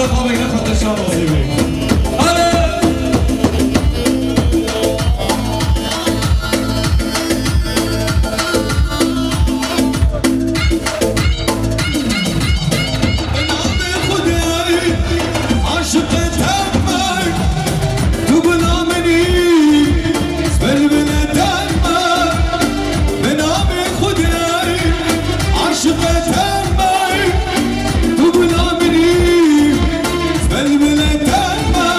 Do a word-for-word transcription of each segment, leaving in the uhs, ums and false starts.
Xwe bigre xwe te şa razî bê. Hale! Bi navê Xwedê, aşiqê te me, tu bila min î, bilbilê te me. Bi navê Xwedê, aşiqê te me, tu bila min î, bilbilê te me.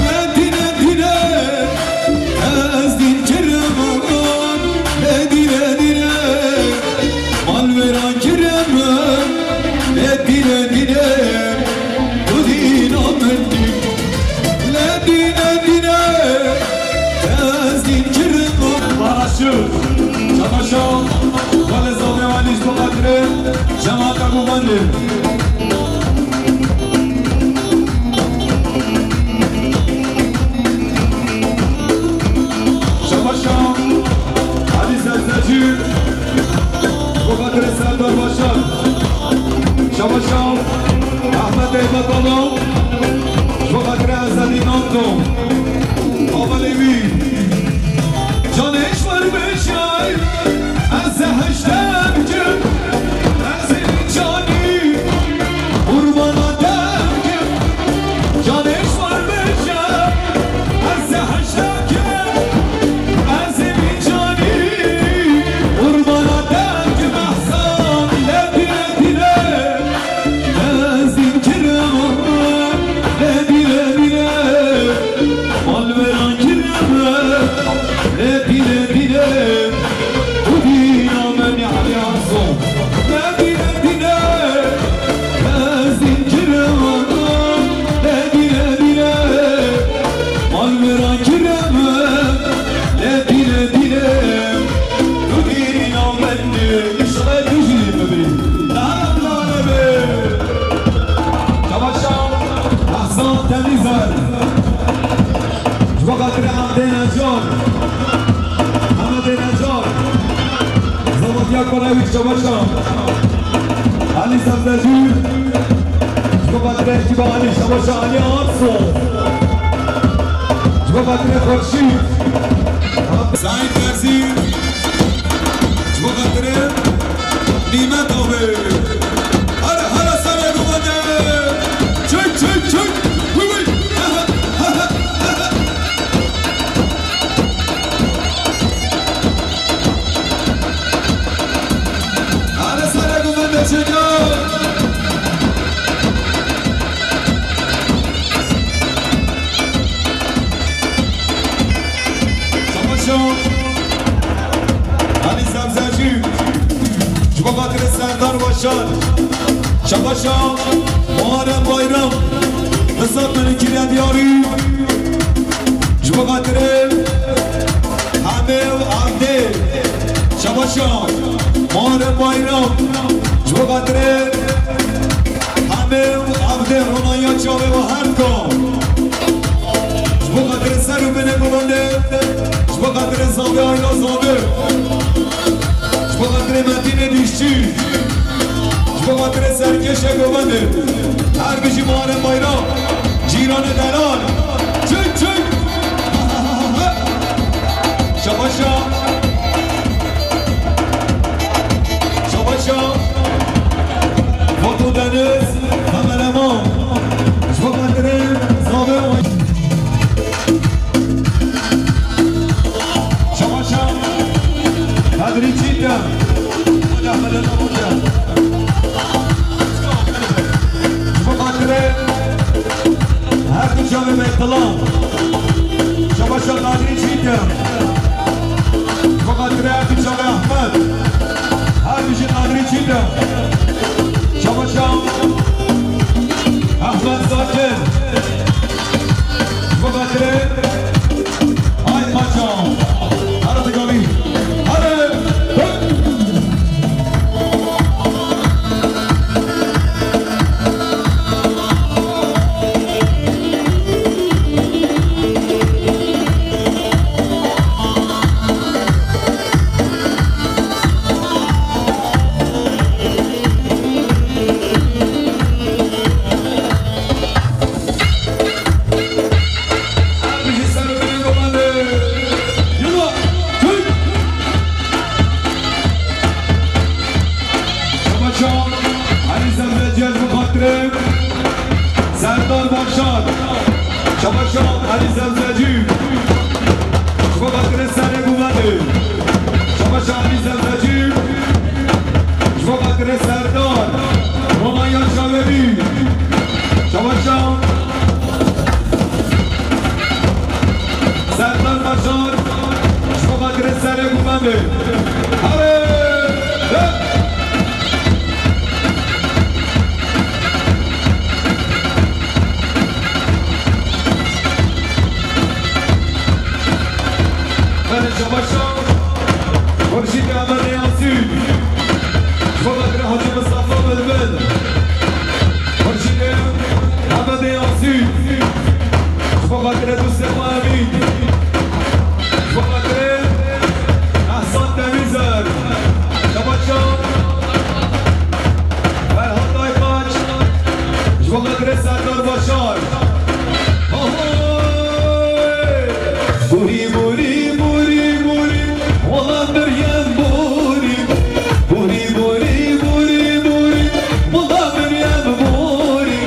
Ledî ledî le, ez dîn kirem, ledî ledî le, malwêran kirem, ledî ledî le, tu dîna min î, ledî ledî le, ez dîn kirem. Paraşüt, çamaşa, wale zavê walî ji bo xatirê cemaata Govendê. Şabaşa Alî Zevzecî, ji bo xatirê Serdar Başar. Şabaşa Ehmed Eybatala, ji bo xatirê Ezadî Nanto. Avalê wî. Canê ji wer bêje, ez zehişte bikim, ez ê canî qurbana te bikim. Canê ji wer bêje, ez zehişte bikim, ez ê canî qurbana te bikim. Ehsan le bîre bîre. Ez dîn kirem, ledî ledî le, malwêran kirem, ledî ledî le, tu dîna min î Alî Arso. Ledî ledî le, ez dîn kirem, ledî ledî le, malwêran kirem, ledî ledî le. Tu dîna min îşqê tu jî bibî. Nara nare be. Çabaşa Ehsan Temîzer. Ji bo xatirê Hemdê Necar. Hemdê Necar. Zavatiya Kola wî çabaşa. Alî Zevzecî. Ji bo xatirê ekiba Alî, çabaşa Alî Arso. Ji bo xatirê Xurşîd. Saîd Terzî. Ji bo xatirê Nîmet Avê. Here, here, serê Govendê. Çek, çek, çek. Wî, wî. Here, serê Govendê, çek. Çabaşa Alî Zevzecî. Ji bo xatirê Serdar Başar. Çabaşa Muharrem Bayram. Xizmet min kiriye diyarî. Ji bo xatirê Hemê û Evdê. Çabaşa Muharrem Bayram. Ji bo xatirê Hemê û Evdê, ronaya çavê we her dikan. Ji bo xatirê ser û binê Govendê, ji bo xatirê zavê Ayla Zavê, ji bo xatirê Metînê Dîşçî, ji bo xatirê serkêşê Govendê, her bijî Muharrem Bayram, cîranê delal, çik çik. Şabaşa. Şabaşa. Foto Deniz, kameraman. Ji bo xatirê zavê. Şabaşa. Kadrî Çîtem. Ji bo xatirê her du çavê me dilan. Şabaşa Kadrî Çîtem. Ji bo xatirê her du çavê Ehmed. Her du jî Kadrî Çîtem. Şabaşa Ehmed Zakir. Ji bo xatirê Ay paçam. Hara digamî. Hara. Gumendê. Hare! Hep! Hadi Şabaşa. Xurşîdê Amedê Yasîn. Ji bo xatirê Hacî Mistefa Bilbil. Xurşîdê Amedê Yasîn. Ji bo xatirê dostê xwe Emîn. Ji bo xatirê Ehsan Temîzer. Şabaşa. Ferhat Aybaş. Ji bo xatirê Serdar Başar. Ahoy! Borî, borî, borî, borî, wela Meryem borî. Borî, borî, borî, borî, wela Meryem borî.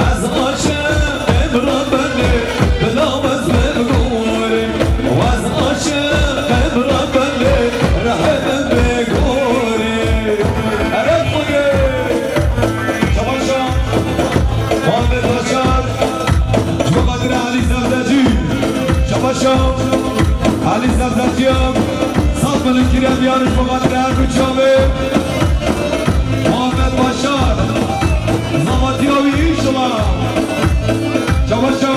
Ez aşiqê Rebbenê, bila ez bim gorî. Ez aşiqê Rebbenê, rehim bê gorî. Ereb xwedê. Şabaşa. Muhammed Başar. Ji bo xatirê Elî Zevzecî. Şabaşa. Elî Zevzecî ya. Saz bilind kiriye diyar ji bo xatirê her du çavê. Muhammed Başar. Zavatiya wî înşallah. Şabaşa.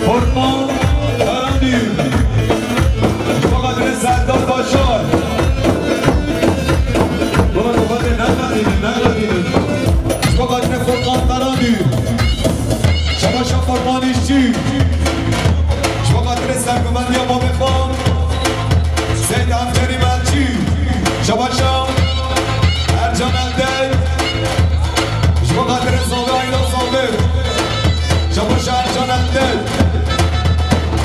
Korkma. Tarandî. Ji bo xatirê Serdar Başar. Baba, baba, ne, ne, ne, ne, ne, ne. Ji bo xatirê Furkan Tarandî. Şabaşa Furkan Îşçî. Ji bo xatirê sergovendiya bavê xwe. Seyda Efkerî Melçî. Şabaşa Ercan Eldey. Ji bo xatirê Zavê Ayla Zavê. Şabaşa Ercan Eldey.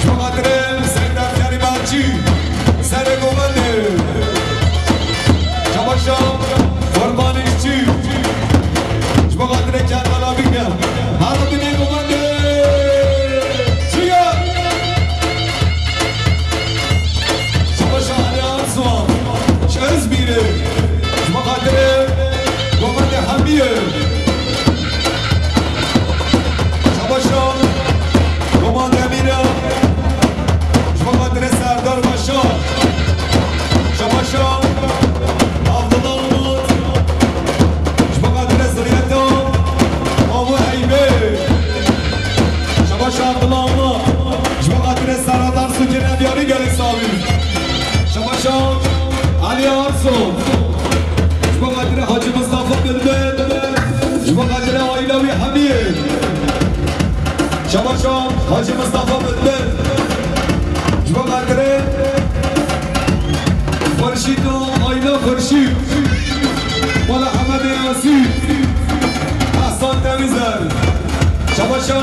Ji bo xatirê Seyda Efkerî Melçî. Serê govendê. Şabaşa Furkan Îşçî. Ji bo xatirê Kerbela Bîke. Her binê govendê. Çiya. Şabaşa Elî Arsuan. Ji Izmîrê. Ji bo xatirê govendê Hemiyê. Şabaşa Roman Demîra. Ji bo xatirê Serdar Başar. Şabaşa Abdullah Umut. Ji bo xatirê ziriyeta Abu Eybe. Şabaşa Abdullah Umut. Ji bo xatirê Serhat Arsu kirine diyarî gelek savî. Şabaşa Elî Arsu. Ji bo xatirê Hacî Mistefa Bilbil. Ji bo xatirê aîla wî Hemiyê. Şabaşa Hacî Mistefa Bilbil. Ji bo xatirê Xurşîd û aîla Xurşîd. Mala Hemedê Yasîn. Ehsan Temîzer. Şabaşa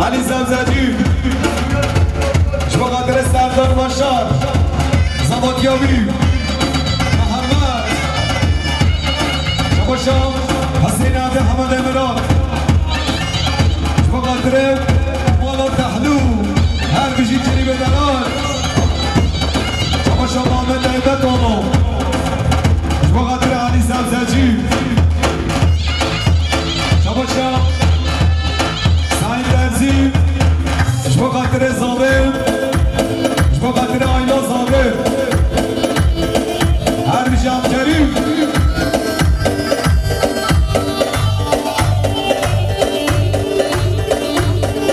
Elî Zevzecî. Ji bo xatirê Serdar Başar. Zavatiya wî. Mihemed. Şabaşa Hesên Evdê Hemedê Mirat. Ji bo xatirê mala Tehlû. Her bijî Kerîmê Delal. Şabaşa Mehmet Eybe Dono. Ji bo xatirê Elî Zevzecî. Şabaşa Saîd Derzî. Ji bo xatirê Zavê. Ji bo xatirê aîla Zavê. Her bijî Evkerî.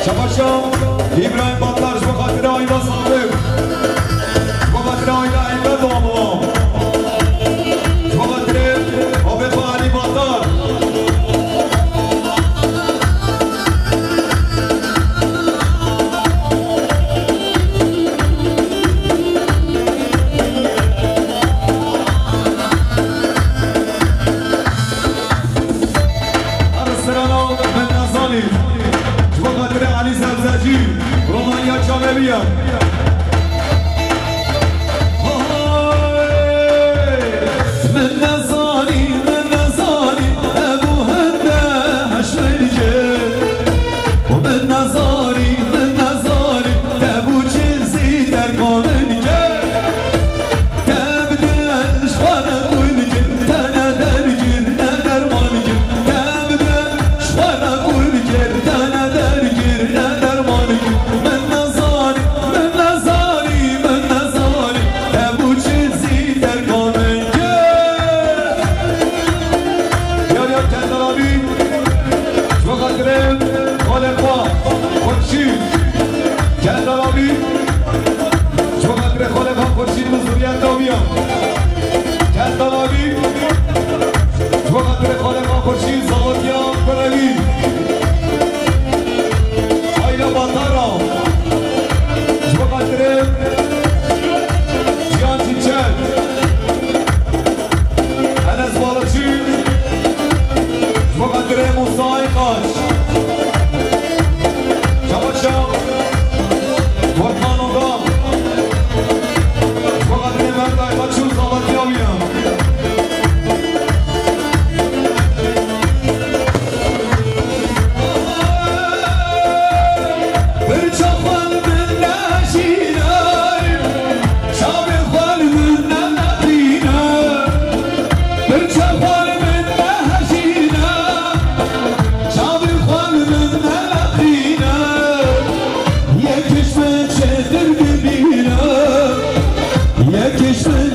Şabaşa Îbrahîm Batar ji bo xatirê aîla Zavê. Ji bo xatirê aîla Eybe Dono. Ji bo xatirê avê xwe Elî Batar. Her sirana min nezanî. Ji bo xatirê Elî Zevzecî, romanya çavê wî ye. Hay! Min nezanî, min nezanî, hebû hinde heş min kir. Û min nezanî, min nezanî, te bû çi zî derman min kir. Te bi dil ji xwe re qûl kir, te ne dergir, ne derman kir. Te bi dil ji xwe re qûl kir, te ne dergir, ne derman kir. Min nezanî, min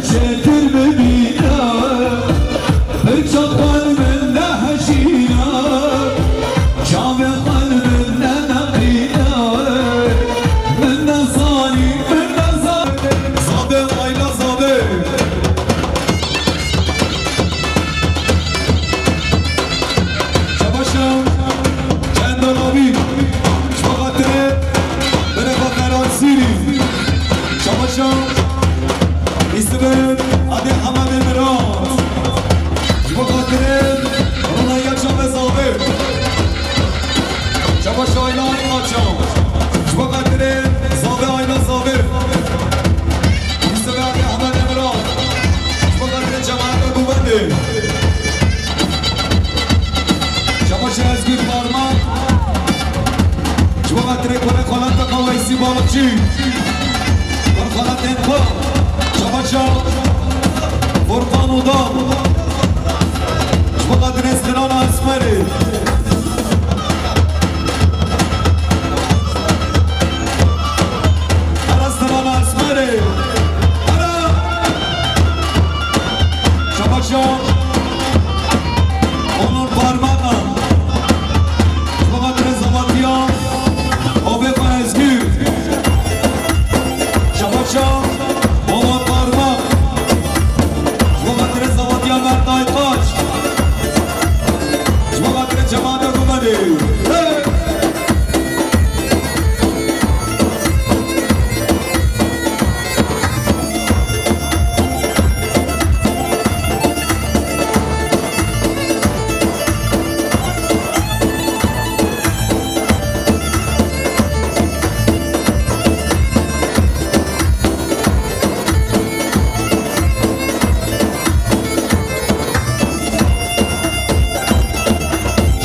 Çêtir bibîne, birça xwe li min nehişîne, çavê xwe li min neneqîne, min nezanî, min nezanî. Zabê, ayna zabê. Şabaşa, Cendal abî, ji bo xatirê birêva Ferhat Zîrî. Şabaşa, Îsibê Adê Hemedê Mirat. Ji bo xatirê Ronaya Çavê Zavê. Şabaşa, Ayla Ayna Çav. Ji bo xatirê Zavê Ayna Zavê. Îsibê Adê Hemedê Mirat. Ji bo xatirê cemaeta Guvendê. Şabaşa Ezgür Parmak. Ji bo xatirê kurê xalata xwe Weysî Balıkçı. Kur xalatên xwe. Şabaşa Furkan Oda. Ji bo xatirê Sinana Esmerê. Ara Sinana Esmerê. Ara! Şabaşa Onur Parmaka. Ji bo xatirê Zavatiya Ovê xwe Ezgür. Şabaşa Onur Parmak. Ji bo xatirê Zavatiya Mert Aytaç. Ji bo xatirê cemaeta Guvendê. Hey!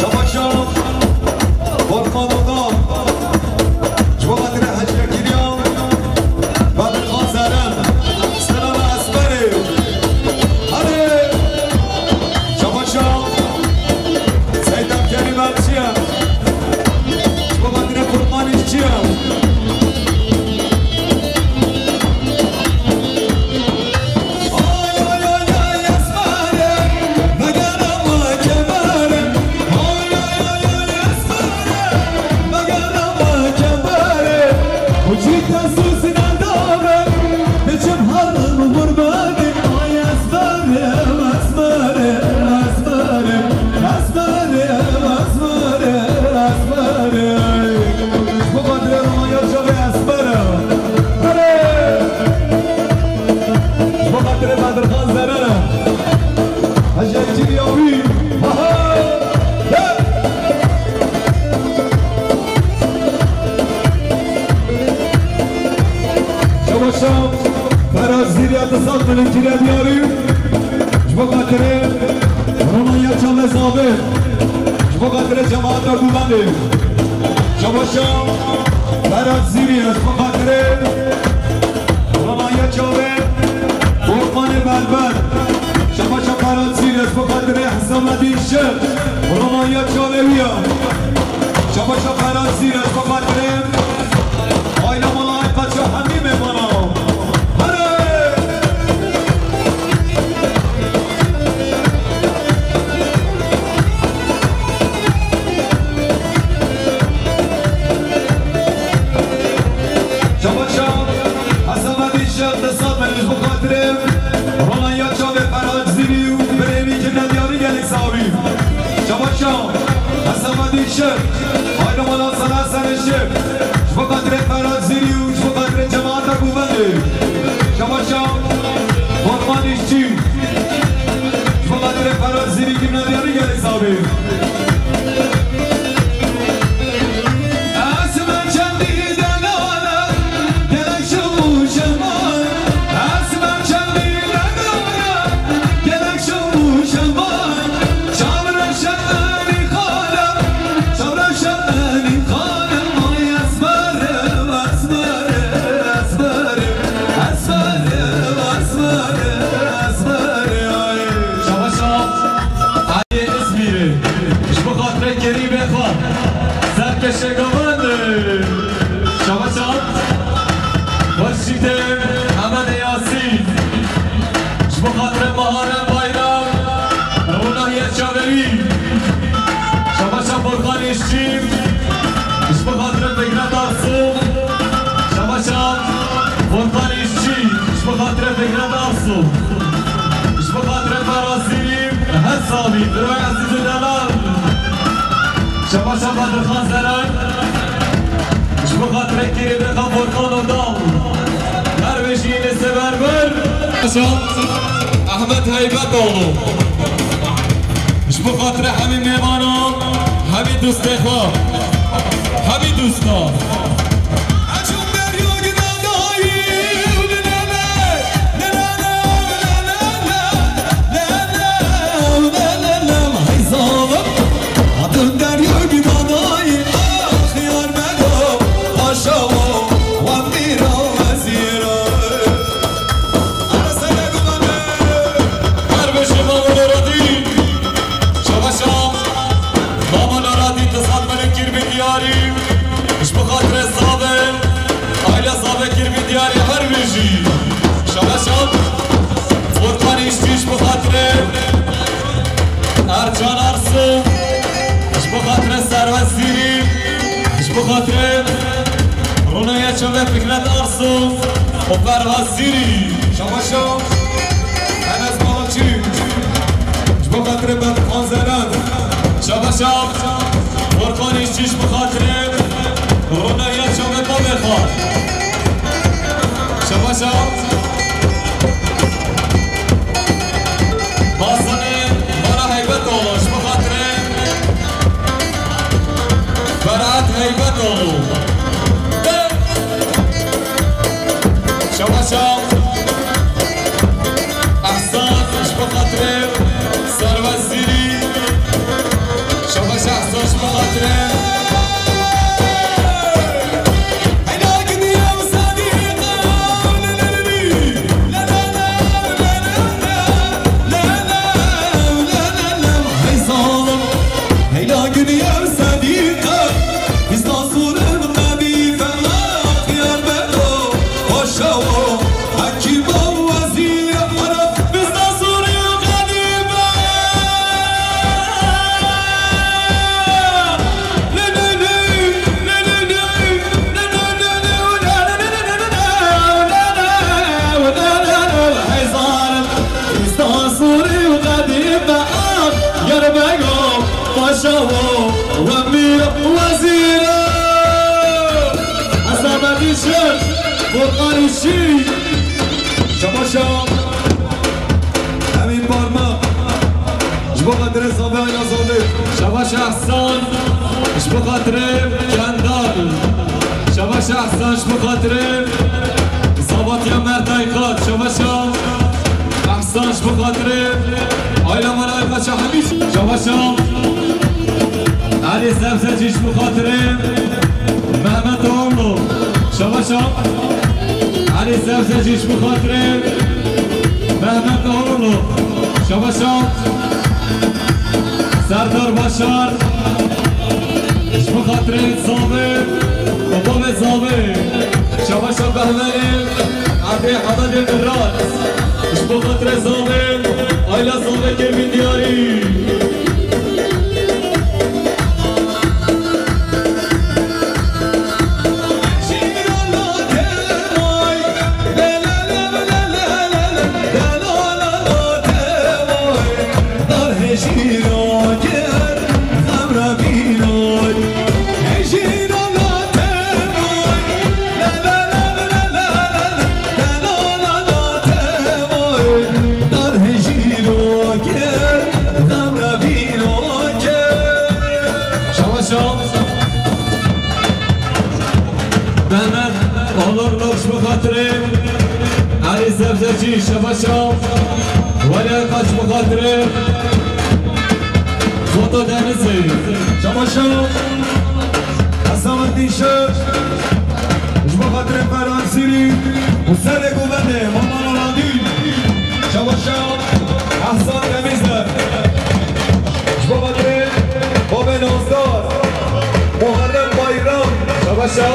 Şabaşa Furkan Oda. Ji bo xatirê Hecî Yekîniya Bedirxan Zeren. Sinana Esmerê. Hadi. Şabaşa Seyda Kerîm Elçiye. Ji bo xatirê Furkan Îşçiye. Ji bo xatirê Ronaya Çavê Esmer e. Belê! Ji bo xatirê Bedirxan Zeren e. Hecî Yekîniya wî. Aha! He! Şabaşa Ferhat Zîrî ya du sed milî kiriye diyarî. Ji bo xatirê Ronaya Çavê Zavê. Ji bo xatirê cemaeta Guvendê. Şabaşa Ferhat Zîrî, ji bo xatirê Ronaya Çavê Furkanê Berber. Şabaşa Ferhat Zîrî, ji bo xatirê Hisamedîn Şir. Ronaya Çavê wî ya. Şabaşa Ferhat Zîrî, ji bo xatirê Ayla Mala Aytaça hemî mêmana. Hadi! Şabaşa Hesamedî Şêx, di sed milî ji bo xatirê Ronaya Çavê Ferhat Zîrî û birê wî kirine diyarî gelek sawî. Şabaşa Hesamedî Şêx, Ayla Mala Sala Serê Şêx, ji bo xatirê Ferhat Zîrî û ji bo xatirê cemaeta Guvendê. Şabaşa Furkan Îşçî. Ji bo xatirê Ferhat Zîrî kirine diyarî gelek sawî. Şabaş Aliyê Îzmîrê. Ji bo xatirê Kerîmê xwe. Serkêşê Govend. Şabaş Al. Xweşîtê Hemedê Yasîn. Fikret Arsu. Ji bo xatirê Ferasîrî, her sabî, birayê ezîz û delal. Şebaşa Bedirxan Zeray. Ji bo xatirê kîrê Bexa Furkan û Dal. Her wê jî lê sever bir. Şan Ahmet Heybetoğlu. Ji bo xatirê hemî mêvanan, hemî dostê xwe, hemî dosta. Her bijî Mamo Nuradîn. Şebaşa Mamo Nuradîn, di sed milin kîrbî diyarî. Ji bo xatirê Zavê, aîla Zavê kîrbî diyarî her bijî. Şebaşa Furkan Îşçî, ji bo xatirê Ercan Arsu, ji bo xatirê Serwet Zîrî, ji bo xatirê Rûnaya Çemê Fikret Arsu û Ferhat Zîrî. Şebaşa Enes Balıkçı. Ji bo xatirê Bedirxan Zeren. Şebaşa Furkan Îşçî, ji bo xatirê Rûnaya Çemê Babê Xan. Şebaşa Basanê Mala Heybetoğlu, ji bo xatirê Ferhat Heybetoğlu. Şebaşa Ehsan, ji bo xatirê Serwet Zîrî. Şebaşa Ehsan, ji bo xatirê Paşa û wemîr wezîr. Esamedî Şir, Furkan Îşçî. Şebaşa Emîn Parmak. Ji bo xatirê Zavê, aîla Zavê. Şebaşa Ehsan, ji bo xatirê Kendal. Şebaşa Ehsan, ji bo xatirê Zavatiya Mertay Qat. Şebaşa Ehsan, ji bo xatirê aîla Mertay Qat Şahemî. Şebaşa Elî Sebzecî, ji bo xatirê Mehmet Oğlu. Şebaşa Elî Sebzecî, ji bo xatirê Mehmet Oğlu. Şebaşa Serdar Başar, ji bo xatirê Zavê û Babê Zavê. Şebaşa Behmenê Erdê Hemedê Mirat, ji bo xatirê Zavê, aîla Zavê kir vî diyarî. Şebaşa Mehmet Onurlu, ji bo xatirê Elî Sebzecî. Şebaşa Welî Erkaç, ji bo xatirê Foto Denizê. Şebaşa Esamettin Şer, ji bo xatirê Ferhat Zîrî û serê govendê Mama Nuradîn. Şebaşa Ehsan Temizler, ji bo xatirê Babê Nazdar, Muharrem Bayram. Şebaşa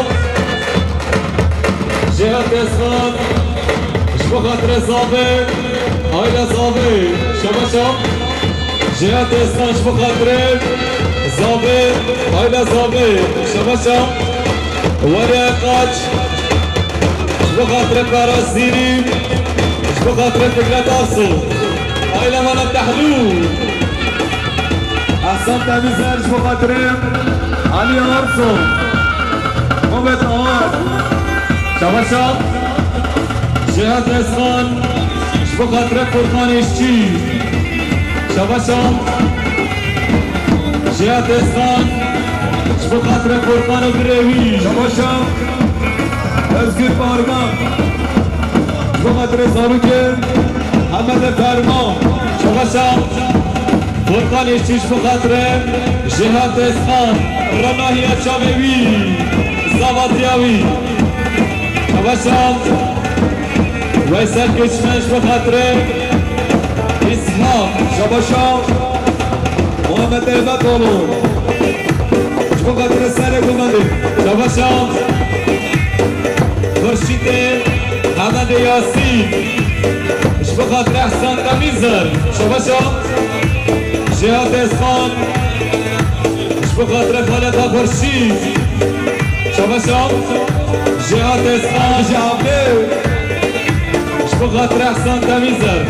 Cihat Eslan, ji bo xatirê Zavê, aîla Zavê. Şebaşa Cihat Eslan, ji bo xatirê Zavê, aîla Zavê. Şebaşa Welî Erkaç, ji bo xatirê Ferhat Zîrî, ji Bi xatirê Fikret Arso, aîla me ne Tehlû. Ehsan Temîzer ji bo xatirê Elî Arso, Mehmet Awar. Şabaşa Cihat Eskan ji bo xatirê Furkan Îşçî. Şabaşa Cihat Eskan ji bo xatirê Furkan û birê wî. Şabaşa Özgür Barman. Ji bo xatirê zarokê Hemedê Ferman. Şabaşa Furkan Îşçî ji bo xatirê Cihat Eskan, ronahiya çavê wî, zavatiya wî. Şabaşa Weysel Göçmen ji bo xatirê Îshak. Şabaşa Muhammed Eyvetoğlu. Ji bo xatirê serê gumendê. Şabaşa Xurşîdê Hemedê Yasîn. Ji bo xatirê Ehsan Temîzer. Şabaşa Cihat Eskan. Ji bo xatirê Xaleta Xurşîd. Şabaşa Cihat Eskan. Ji bo xatirê Ehsan Temîzer.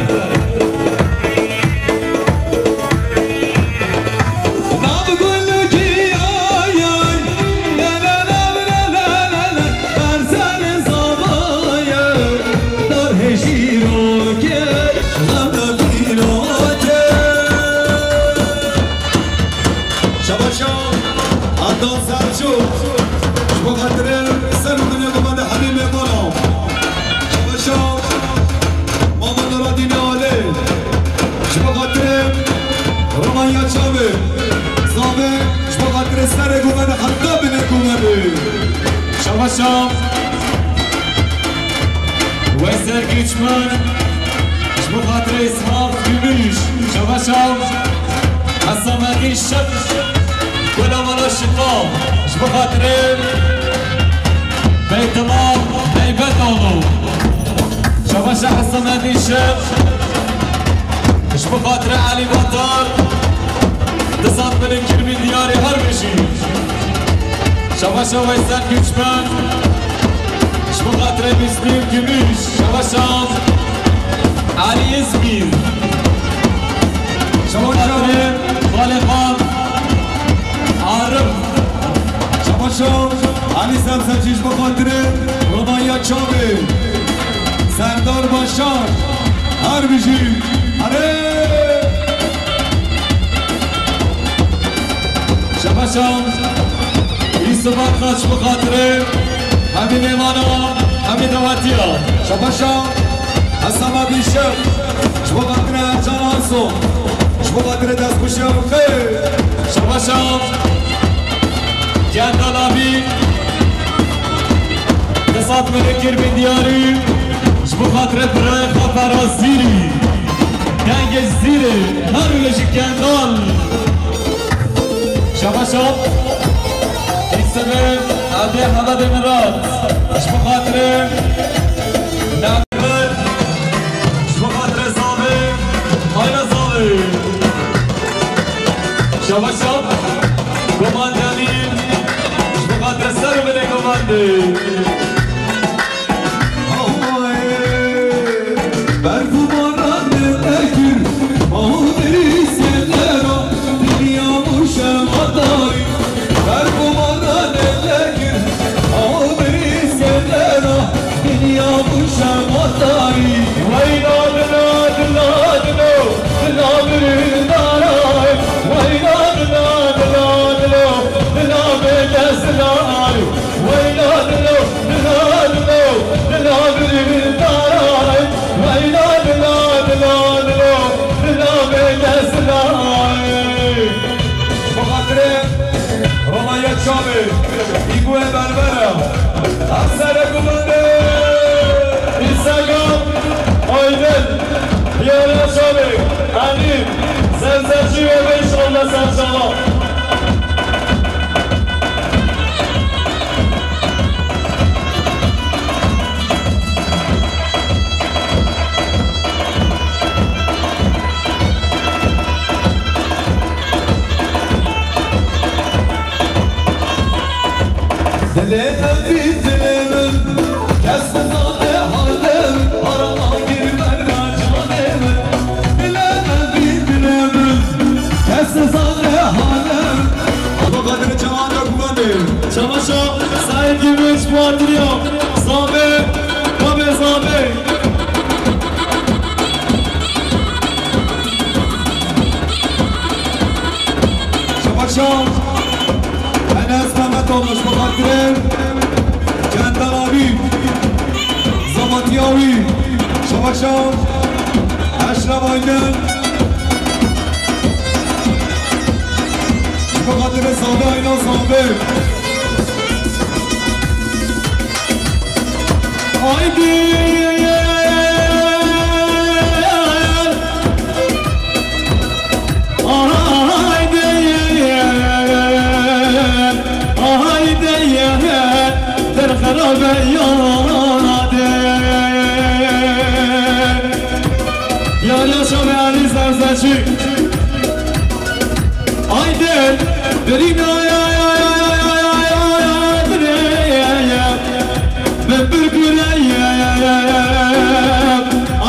Şabaşa Adnan Selçuk. Ji bo xatirê ser û binê gumendê Helîmê Kolo. Şabaşa Mama Nuradînê Alê. Ji bo xatirê Romanya Çavê. Zavê ji bo xatirê serê gumendê heta binê gumendê. Şabaşa Weysel Göçmen. Ji bo xatirê Îshak Gümüş. Şabaşa Hesamedîn Şik. Gula Mala Şifa. Ji bo xatirê Beytullah Heybetoğlu. Şabaşa Hesamedîn Şik. Ji bo xatirê Elî Batar. Du sed milî kirbîn diyarî her bijî. Şabaşa Weysel Göçmen. Ji bo xatirê Müslüm Gümüş. Şabaşa Elî İzmir. Ji bo xatirê Xalê Xan Arif. Şabaşa Elî Sebzeci ji bo xatirê Romanya Çavê. Serdar Başar. Her bijî. Erê! Şabaşa Yusuf Aktaş bi xatirê hemî mêvana, hemî dawetiya. Şabaşa Hesama Dîşev, ji bo xatirê Ercan Arso, ji bo xatirê destxweşiya xwe. Şabaşa Kendal abî, du sed milî kirbîn diyarî, ji bo xatirê birayê xwe Feraz Zîrî. Dengê Zîrê, her wilo ji Kendal. Şabaşa Îsebê Evdê Hemedê Mirat. Ji bo xatirê Nehmet. Ji bo xatirê Zavê. Hayra Zavê. Şabaşa Goman Cemîl. Ji bo xatirê ser û binê Gomandê. Berf û baran nekir, maho derî sêlera, dinya bû şematarî. Berf û baran nekir, maho derî sêlera, dinya bû şematarî. Weyla dila, dila, dilo, dila birîndaray. Weyla dila, dila, dilo, dila bêdestdaray. Weyla dilo, dila dilo, dila birîndaray. Weyla dila, dila dilo, dila bêdestdaray. Bi xatirê Romanya Çavê, Îgoyê Berbera, Hemserê Gumendê, Instagram, Aydin, Piyana Çavê, Elî, Zevzevçî ve Beş Allah Serçava. Dilê min, dilê min, kes nizane halê min, ara agir ber Şam, Enes Mehmet olmuş, bu hatire. Kendal abi, Zamatiya abi, Şabaşa, Eşref Aydın. Bu hatire Zabe Ayna Zabe. Haydi. Haydi, haydi, der xerabe yade. Yar yaşa be Ali Zerzeçi. Haydi, birine ya, ya, ya, ya, ya, ya, ya, ya, ya, ya. Min bir gure ye,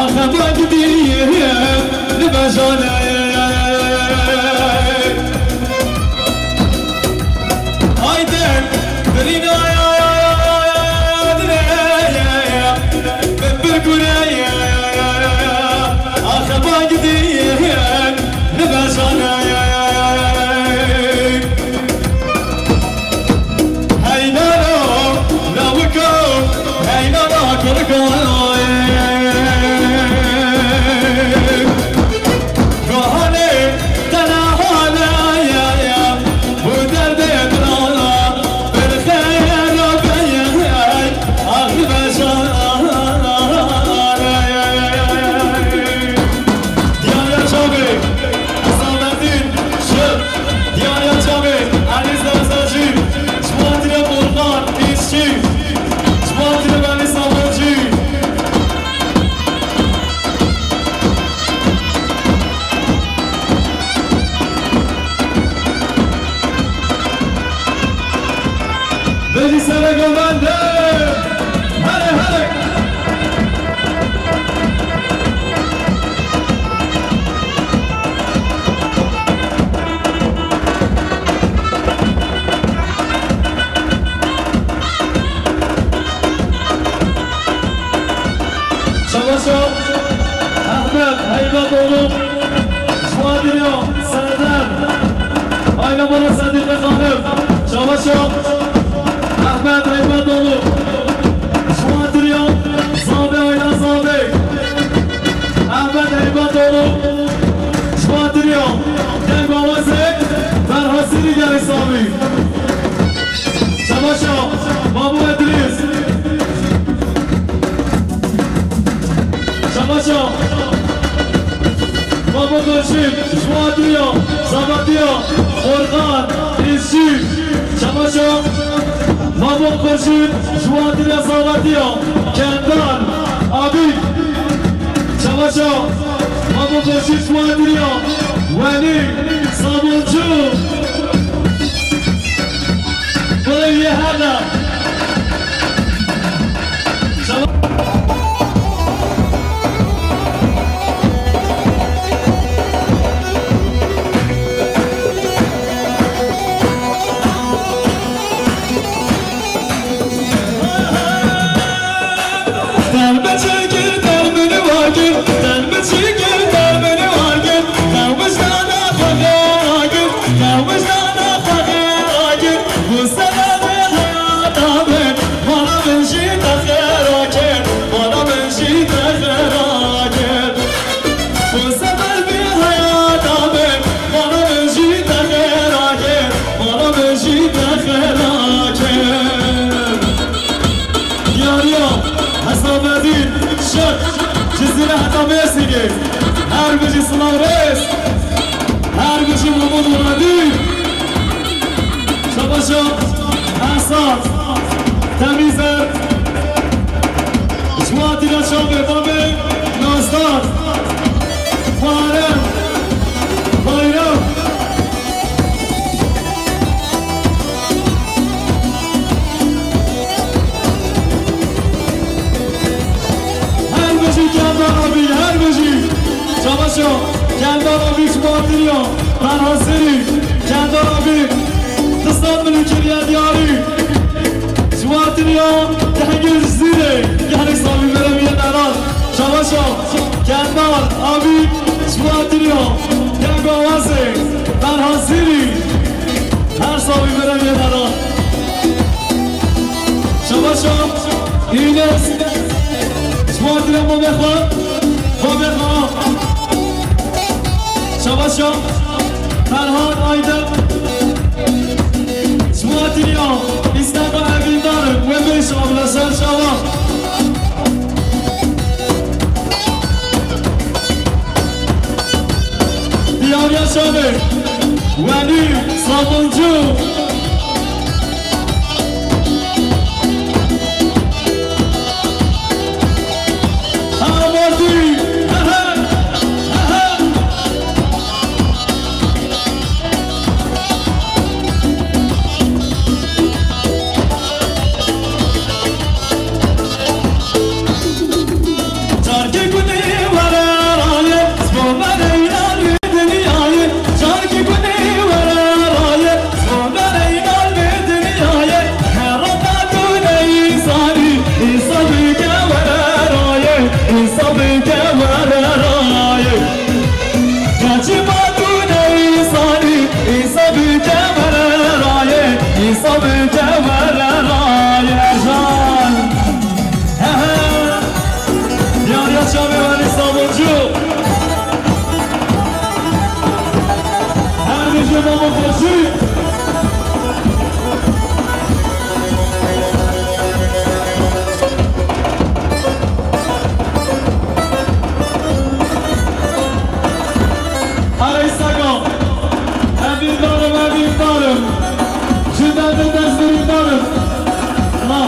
axe bak diye, li bejane ye. Haydi, birine ya, ya, ya, ya, ya, ya, ya. Min bir gure ye, axe bak diye, li bejane ye. Heynana lawika, heynana kurka. Gahane tena hane ya ya, bu derde trana, bir xeyra beye, ahli beşan. Diyar ya çavê, Hüsamettin, Şir, Diyar ya çavê, Elî Zerzacî, ji bo hatire Furkan, Îşçî, ji bo hatire Belî Sabancî. Bêjî serê govende. Hele, hele. Çabaşa Ehmed Heybetoğlu, Şuadilya Serdar, Ayna Bana Sedîqe Xanim, Çabaşa Ehmed Heybetoğlu, Şuadilya Zade Ayna Zade, Ehmed Heybetoğlu, Şuadilya Dengawazê, Ferhasîrî Gelî Sabî. Çabaşa Mamo Edrîs. Çabaşa Mamo Xurşîd, Şuadriya, Zabatiya, Orhan, Rizşî. Çabaşa Mamo Xurşîd, Şuadriya, Zabatiya, Kendal, Abî. Çabaşa Mamo Xurşîd, Şuadriya, Welî, Sabuncu. Burayê hela. Derbe çekir, dermini vakir, derbe çekir, dermini vakir, derbe çekir. Te wijdana xwe xêra kir, te wijdana xwe xêra kir. Bu sebebi heyata min, bana min jî te xêra kir, bana min jî te xêra kir. Bu sebebi heyata min, bana min jî te xêra kir, bana min jî te xêra kir. Diyariya Hesabedîn Şir, Cizîre heta Mêrsînê. Her bijî silav rêz. Her bijî Mamo Muradî. Şabaşa Esat Temîzer. Ji bo hatîra çavê babê Nazdar. Muharrem Bayram. Her bijî Kendal abî, her bijî. Çabaşa Kendal abî ji bo hatîra Ferhasirî. Kendal abî, di sed min kiriye diyarî. Ji bo hatîra dengê Cizîrê, gelek salî meremiye neran. Çabaşa Kendal abî, ji bo hatîra dengawazê Ferhasirî. Her sabî bere vê bera. Şabaşa. Înes. Ji bo hatî mamê xwe. Mamê xwe. Şabaşa. Ferhat Aydın. Ji bo hatî ya. Îsteva evîndarim. Wê bêş abla ser şawa. Diyar Yaşar'ı, Veli Sabuncu. Amorti, he he, he he. Carkê ku nê were raye, ji bo me reyna li dinyayê. Carkê ku nê were raye, ji bo me reyna li dinyayê. Herata tu neyî zanî, îsa bike were raye, îsa bike were raye. Keçî ma tu neyî zanî, îsa bike were raye, îsa bike were raye. Ercan. He he. Diyar ya çavê Welî Sabuncu. Her bijî mamo xweşî. Erê sega. Evîndarim, evîndarim. Ji derdê dest birîndarim. Ma.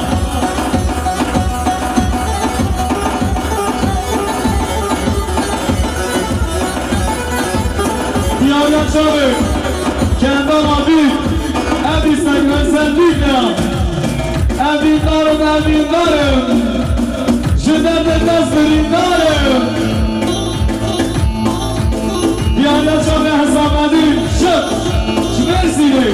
Diyar ya çavê. Kendar abi. Evî seg özellikle. Evîndarim, evîndarim. Ji derdê dest birîndarim. Diyar ya çavê Hesamedî. Şık. Ji Mêrsînê.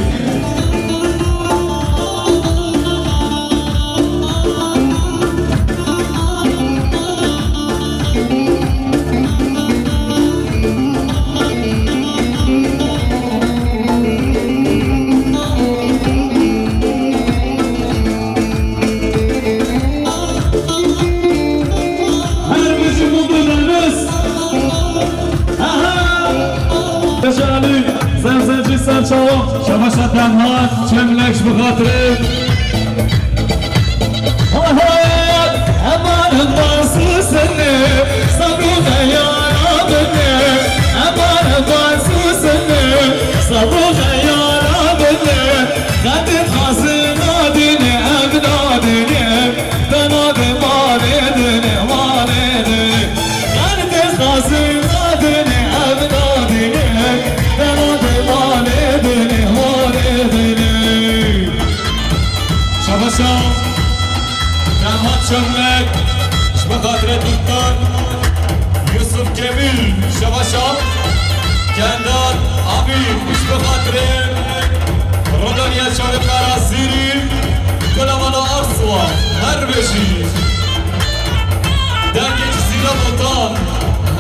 Her bijî mutlu deniz. Aha! Beşalî, zemzencî ser çawa. Şabaşa Demhat, Çemlek ji bi xatirê. Hayat, eman basu sene, sabu xeyala bine. Eman basu sene, sabu xeyala bine. Xetit xasin nadine, em nadine. Dena de mane dine, mane dine. Xetit xasin nadine, em nadine. Dena de mane dine, mane dine. Şabaşa. Demhat Çömlek, ji bo xatirê Doktor Yusuf Kemîl, şabaşa. Kendar Amîr, ji bo xatirê Rodaniya Çavê Qerazîrî, Gulemana Arslan, her bijî. Dengê Cizîre Botan,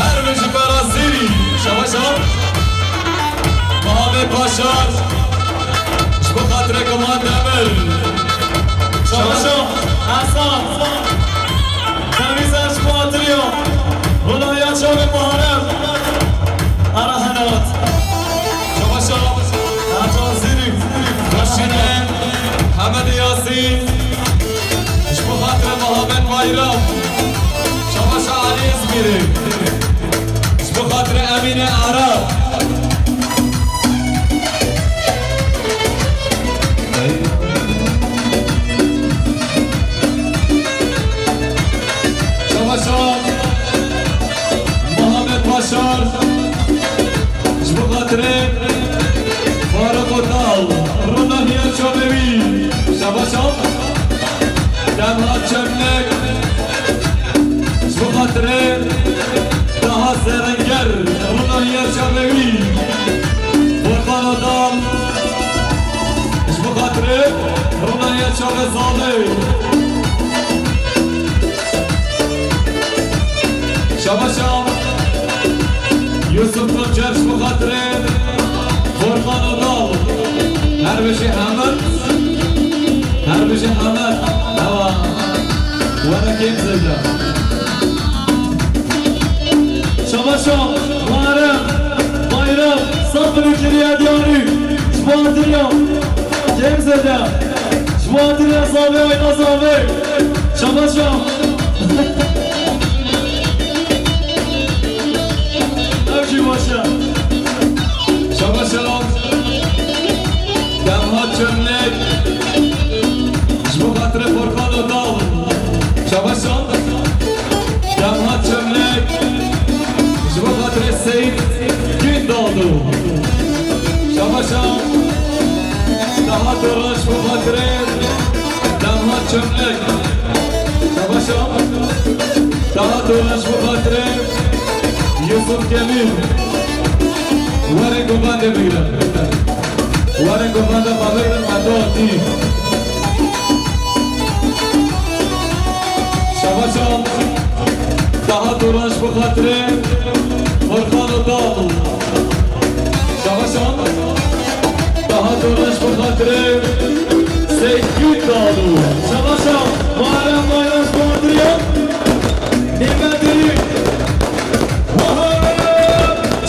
her bijî Qerazîrî, şabaşa. Muhammed Başar, ji bo xatirê Guman Demir. Şabaşa. Hasan. Tevîza ji bo xatiriya. Rûnaya çavê Muharrem. Ara Helat. Şabaşa. Ercan Zîrî. Reşîdê. Hemed Yasîn. Ji bo xatirê Muhammed Bayram. Şabaşa Elî Îzmîrî. Ji bo xatirê Emînê Arab. Şabaşa Muhammed Başar. Ji bo xatirê Faruk Otal. Rûnaniya çavê wî. Şabaşa. Demhat Çemlek. Ji bo xatirê Taha Zeringer, rûnaniya çavê wî. Furkan Odal, ji bo xatirê rûnaniya çavê Zalê. Şabaşa Yusuf Tuncer, ji bo xatirê Furkan Odal. Her Her bijî Hemed. Her bijî Hemed. Ewa. Were kêm zêde. Şabaşa, Muharrem, Bayram, Safirî Kiriye Diyarî. Ji bo hatiriya. Kêm zêde. Ji bo hatiriya Zavê, Ayna Zavê. Şabaşa. Ev jî baş e. Şabaşa. Demha Çömlek. Ji bo xatirê Furkan Otal. Şabaşa. Demha Çömlek. Ji bo xatirê Seyîd Gündoğdu. Şabaşa. Daha Turan ji bo xatirê Demha Çömlek. Şabaşa. Daha Turan ji bo xatirê Yusuf Kemîl. Werin govendê bigrin. Werin govenda xwe bigrin, me dotî. Şabaşa. Daha Turan ji bo xatirê Furkan Otal. Şabaşa. Daha Turan ji bo xatirê Seyîd Gündoğdu. Şabaşa. Muharrem Bayram ji bo xatirê. Nîmedirî.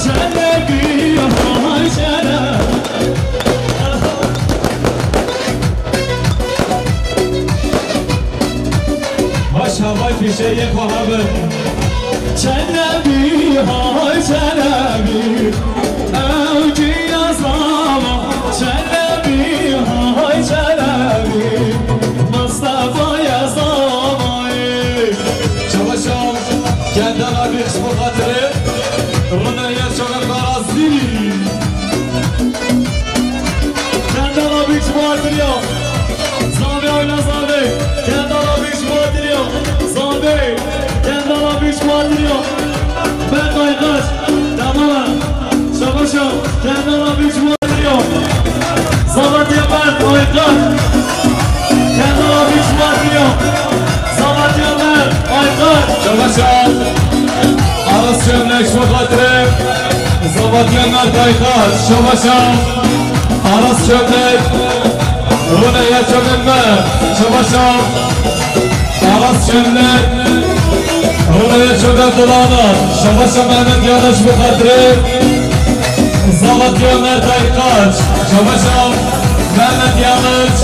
Çelebi, hay çelebi. Baş havay fîşeyê xwe hebin. Çelebi, hay çelebi. Ew çiya zama. Çelebi, hay çelebi. Mustafa'ya zamayê. Çabaşa, kendana bir bu hatırı. Rune ya çabaşa razili. Kendala Beach Party ya. Zave oyna zave. Kendala Beach Party ya. Zave. Kendala Beach Party ya. Mert Aykaç. Tamam. Şabaşa. Kendala Beach Party ya. Zavat ya Mert Aykaç. Kendala Beach Party ya. Zavat ya Mert Aykaç. Şabaşa. Aras Çömlek bu hatırı. Zavat ya Mert Aykaç. Şabaşa. Aras Çömlek. Rune ya Çömlek me. Şabaşa. Aras Çömlek. Rune ya Çömlek Dolana. Şabaşa Mehmet Yanlış bu hatırı. Zavat ya Mert Aykaç. Şabaşa Mehmet Yanlış.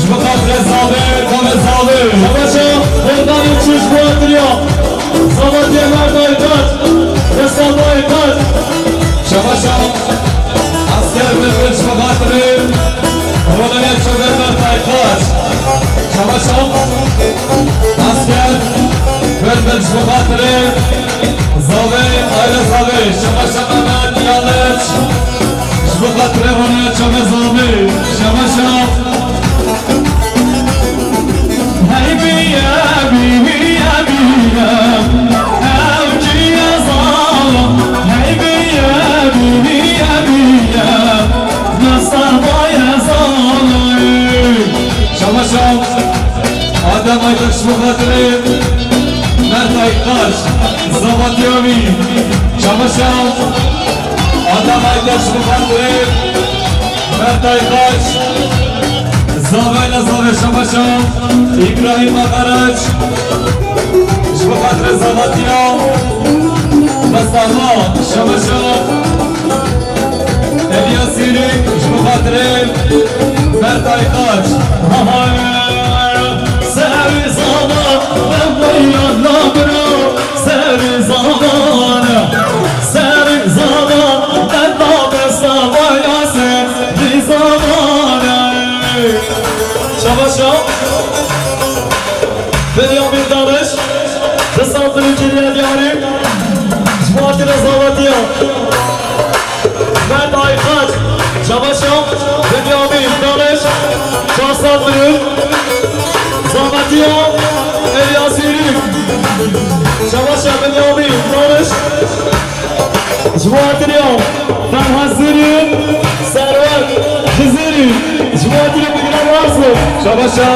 Ji bo xatirê zavê, zavê, zavê. Şabaşa, Furkan Uçuş bu hatırı ya. Zavat ya Mert Aykaç. Resam Aykaç. Şabaşa. Asker Mehmet ji bo xatirê Ronaya Çömlek Mert Aykaç. Şabaşa. Asker Mehmet ji bo xatirê Zavê, aile zavê. Şabaşa Mehmet Yanlış. Ji bo xatirê Ronaya Çömlek zavê. Şabaşa. Hey biya, biya, biya, ew çiya zava. Hey biya, biya, biya, Mustafa'ya zava. Şabaşa. Adem Aytaş bu hatırı. Mert Aytaş. Zavat Yami. Şabaşa. Adem Aytaş bu hatırı. Mert Aytaş. Zavayla zave şabaşa. İbrahim Akaraç. Ji bo xatirê Zavatiya. Mustafa şabaşa. Eliya Sîrî, ji bo xatirê Mert Aytaç. Serî zava, ev weyran nabiro. Serî zavana, serî zava, ev nabisa vaya serî zavana. Şabaşa. Binyamin Daniş. Di sed milyon kiriye diyarî. Ji bo hatine zavetiya. Mert Aykaç. Şabaşa. Binyamin Daniş. Çar sed milyon. Zavetiya. Elyas Yürük. Şabaşa Binyamin Daniş. Ji bo hatiriya Ferhat Zerî, Serwet Xizirî, ji bo hatiriya Mîran Arso. Şabaşa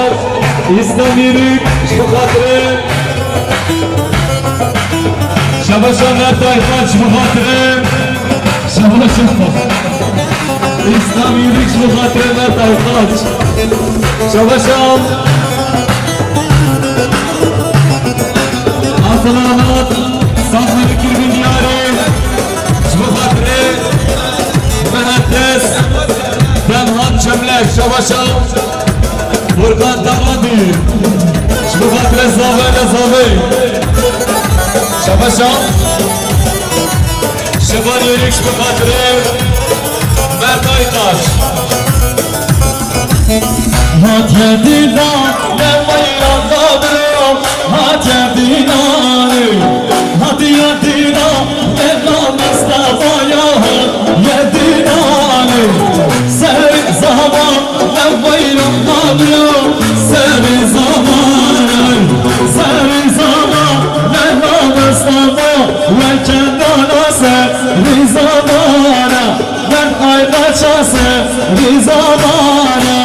İslam Yürük, ji bo xatirê. Şabaşa Mert Aytaç, ji bo xatirê. Şabaşa. Îslam Yürük ji bo xatirê Mert Aytaç. Şabaşa. Aslan Anat, Samsun'u kirbin diyarê. Ji bo xatirê Mehendes Demhan Çemlek. Şabaşa. Furkan Tarandi. Ji bo xatirê Zave le Zave. Şabaşa. Şevan Yürük ji bo xatirê Mert Aytaç. Hatiye dîna, ne weyran dabiro, hatiye dîna, hatiye dîna, ne namesta bayağı, ye dîna, ser zaman, ne weyran dabiro, ser zaman, ser zaman, ne namesta bayağı, we kendana ser zaman. Ben ayna çase bir zamanı.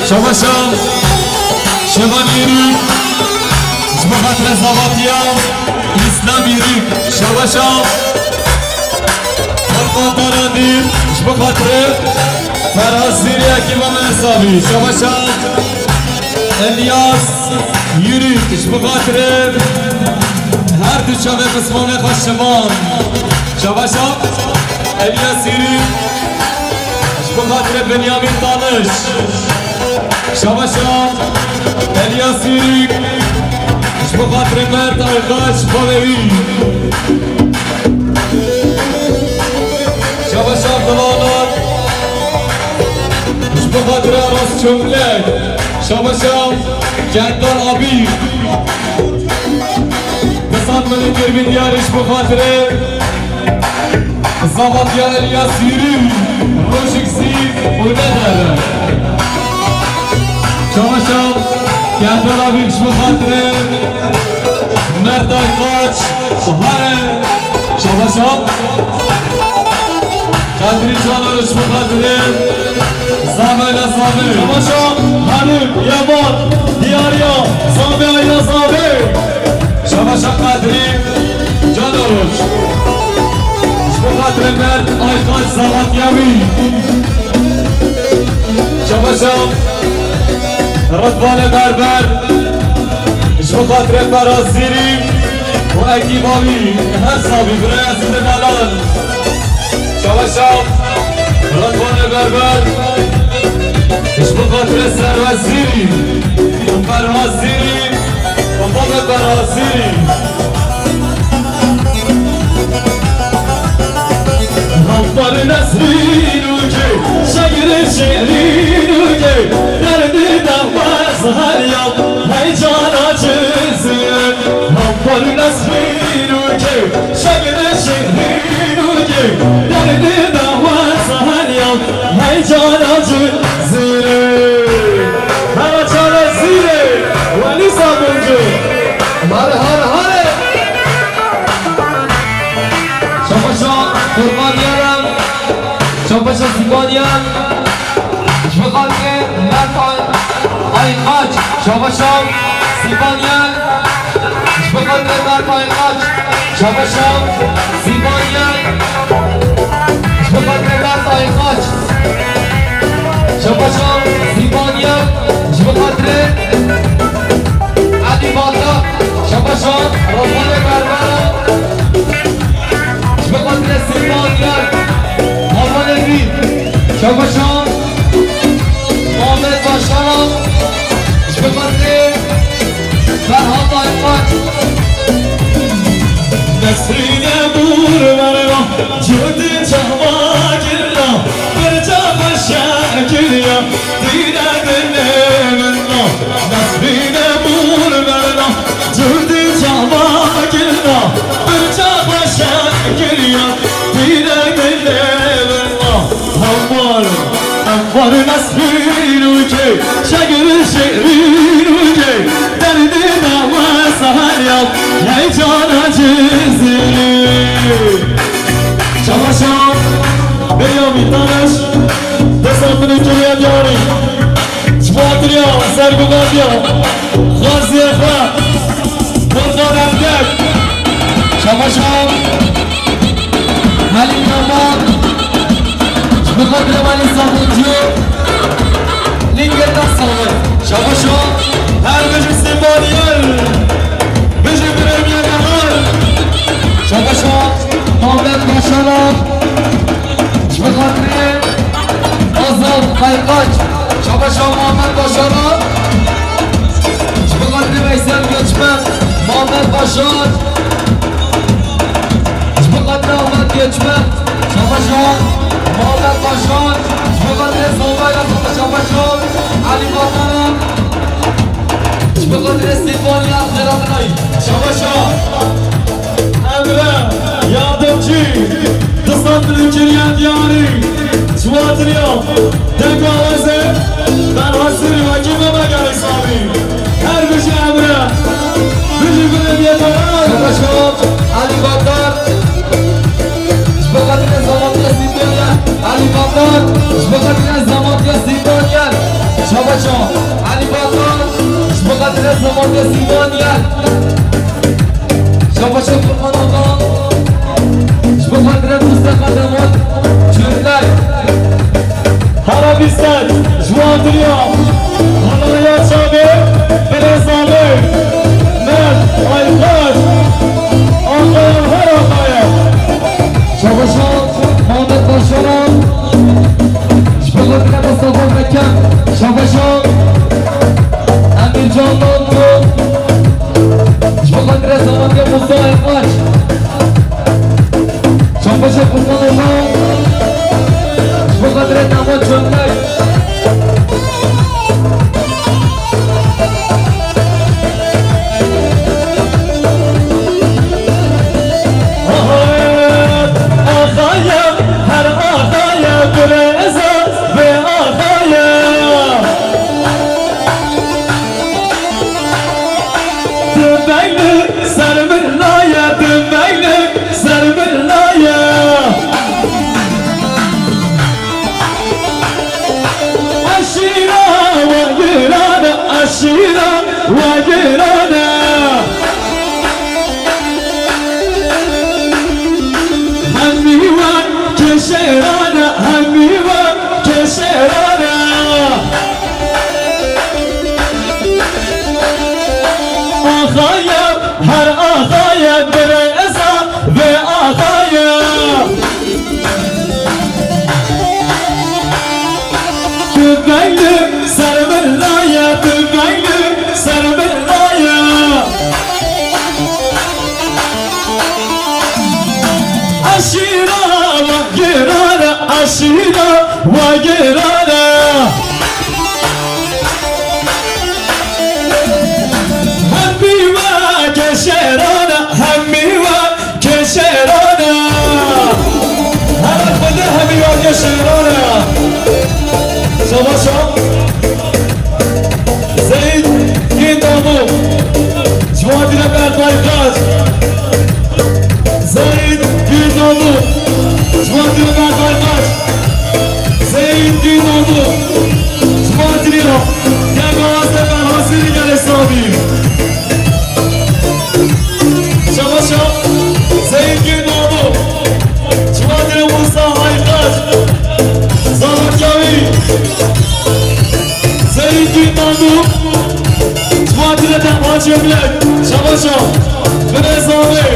Şabaşa, Şevan Yürük, ji bo xatirê Zavatiya, İslam Yürük, şabaşa. Furkan Tarandi, ji bo xatirê Ferhat Zîrî, ekîba me hesabî, şabaşa. Elyas Yürük, ji bo xatirê her du çavê pismanê xwe şivan. Şabaşa. Elyas Yürük, ji bo xatirê Benyamin Tanış. Şabaşa. Elyas Yürük, ji bo xatirê Mert Aytaç, bavê wî. Şabaşa Abdullah Anat, ji bo xatirê Aras Çömlek. Şabaşa Kendar Abî. Bi sed milî kirbîn diyar ji bo xatirê Zavatiya Elyas Yürük, rojik zîv û ne dere. Şabaşa Kendar Abî ji bo xatirê Mert Aytaç, Buhare. Şabaşa. Kadrî Canor ji bo xatirê Zave le Zave. Şabaşa Halim Yaman, diyariya Zave le Zave. Şabaşa Kadrî Canor. Ji bo xatirê Mert Aytaç, Zavatiya wî. Şabaşa Rıdvanê Berber. Ji bo xatirê Ferazîrî û ekîba wî, her sabî biraya Zîdê Delal. Şabaşa Rıdvanê Berber. Ji bo xatirê Serwet Zîrî û Ferhat Zîrî û Mehmet Ferhat Zîrî. Hembar Nesrîn û kê, şegirê şêrîn û kê, derdê dewez her yal, hey cana cizî. Hembar Nesrîn û kê, şegirê şêrîn û kê, derdê dewez her yal, hey cana cizî. Hera çare zîrê, welî sabuncu. Har har hare. Şabaşa Qurbaniyan, şabaşa Sîbaniyan, ji bo xatirê Mert Ay-, Ayxaç, şabaşa Sîbaniyan, ji bo xatirê Mert Ayxaç, şabaşa Sîbaniyan, ji bo xatirê Mert Ayxaç, şabaşa Sîbaniyan, ji bo xatirê Elî Bata, şabaşa Ramanê Berbera. Ji bo xatirê Sîpan Yar, Havanê Wî, Şabaşa Muhammed Başaran, ji bo xatirê Ferhat Aybaş. Nesrîne bûr verna, cûdî çawa girna, birca xweşe kiriya, dîne dilê min na. Nesrîne bûr verna, Cûdî çawa girna, birca xweşe kiriya, dîne dilê min na. Hembar, hembar Nesrîn û kê, şegirê şêrîn û kê, derdê dawe seher ya, hey cana cizî. Şabaşa Benyamin Tanış, destê min kiriye diyarî. Ji bo xatiriya serguvandiya xweziyê xwe, Furkan Erdek. Şabaşa Helîm Kamal. Bi xatirê malê Saxoncî û Lingeta Saxo. Şabaşo, her bijî Sîmboniyel. Bijî Birêmiyel Yaman. Şabaşo, Muhammed Başaran. Ji bi xatirê Azad Kaykaç. Şabaşo, Muhammed Başaran. Ji bi xatirê Veysel Göçmen. Muhammed Başar. Ji bi xatirê Ahmet Göçmen. Şabaşo, Muhammed Başar. Ji bi xatirê Zobaya, şabaşo, Elî Bataran. Ji bi xatirê Sîmboniyel Xêra Binayî. Şabaşo, Emre Yardımcı. Du sed milyon kiriye diyarî. Ji watiriya. Dengawazê. Berhasirî wekî me megerî sabî. Her bijî Emre. Bijî Birêmiyel Yaman. Şabaşo, Elî Batar. Ji bo xatirê Zamantiya Sîmboniyel, Elî Batar. Ji bo xatirê Zamantiya Sîmboniyel. Şabaşo, Elî Batar. Ji bo xatirê Zamantiya Sîmboniyel. Şabaşo Furkan Okan. Ji bo xatirê Mustafa Demir. Çürlay. Hera bîstek, ji wan diriya, Xanaya Çavê, Birêzanê, Merd, Ayxaç, Axaya, her Axaya. Şabaşo, Muhammed Başaran, ji bo xatirê Mustafa Mekan, şabaşo, Emircan Nanto, ji bo xatirê Zamantiya Musa Ayxaç. Şabaşo Kurban Okan. Ji bo xatirê Namo Çömlek. Axayê, axayê, her axayê, birêza vê axayê. Dibeyli ser min naye, dibeyli ser min naye. Eşîra we girane, eşîra we girane. Hemî we keşêrane, hemî we keşêrane. Axayê, her axayê, birêza vê axayê. Tüfeğli sermillaya, tüfeğli sermillaya. Aşira ve girara, aşira ve girara. Hem bir ve keşerara, hem bir ve keşerara. Her akbede hem bir ve keşerara. Savaşa. Seyit Gündoğdu. Cuadile Berkay Kaç. Seyit Gündoğdu. Cuadile Berkay Kaç. Seyit Gündoğdu. Cuadile. Gel Gazi, ben hazırım, gel hesabım. Şabaşa. Seyit Gündoğdu. Cuadile Musa Aykaç. Zamankavi. Seyit Gündoğdu. Cuadile Dehman Cemlet. Şabaşa. Birêzanê.